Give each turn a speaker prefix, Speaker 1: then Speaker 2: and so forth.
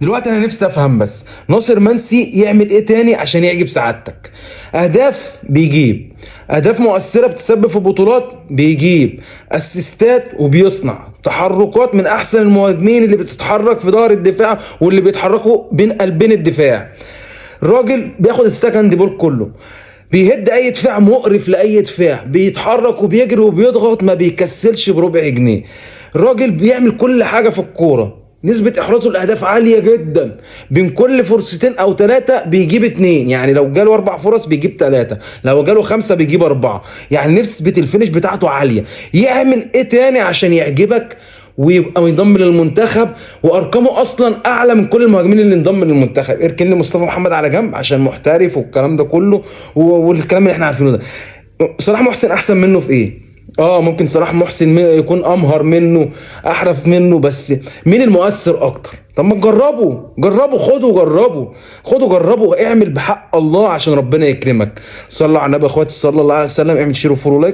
Speaker 1: دلوقتي انا نفسي افهم بس ناصر منسي يعمل ايه تاني عشان يعجب سعادتك؟ اهداف بيجيب، اهداف مؤثرة بتسبب في بطولات بيجيب، اسيستات وبيصنع تحركات من احسن المهاجمين اللي بتتحرك في ظهر الدفاع واللي بيتحركوا بين قلبين الدفاع. الراجل بياخد ال second ball كله، بيهد اي دفاع، مقرف لاي دفاع، بيتحرك وبيجري وبيضغط، ما بيكسلش بربع جنيه. الراجل بيعمل كل حاجة في الكوره. نسبة إحرازه الأهداف عالية جدا، بين كل فرصتين أو 3 بيجيب 2، يعني لو جاله 4 فرص بيجيب 3، لو جاله 5 بيجيب 4، يعني نسبة ال finish بتاعته عالية. يعمل إيه تاني عشان يعجبك ويبقى ينضم للمنتخب؟ وارقامه اصلا اعلى من كل المهاجمين اللي انضم للمنتخب. اركن لي مصطفى محمد على جنب عشان محترف والكلام ده كله والكلام اللي احنا عارفينه ده. صلاح محسن احسن منه في ايه؟ ممكن صلاح محسن يكون امهر منه، احرف منه، بس مين المؤثر اكتر؟ طب ما تجربوا، جربوا، خدوا جربوا، خدوا جربوا، اعمل بحق الله عشان ربنا يكرمك. صلوا على النبي يا اخواتي صلى الله عليه وسلم. اعمل share و follow like.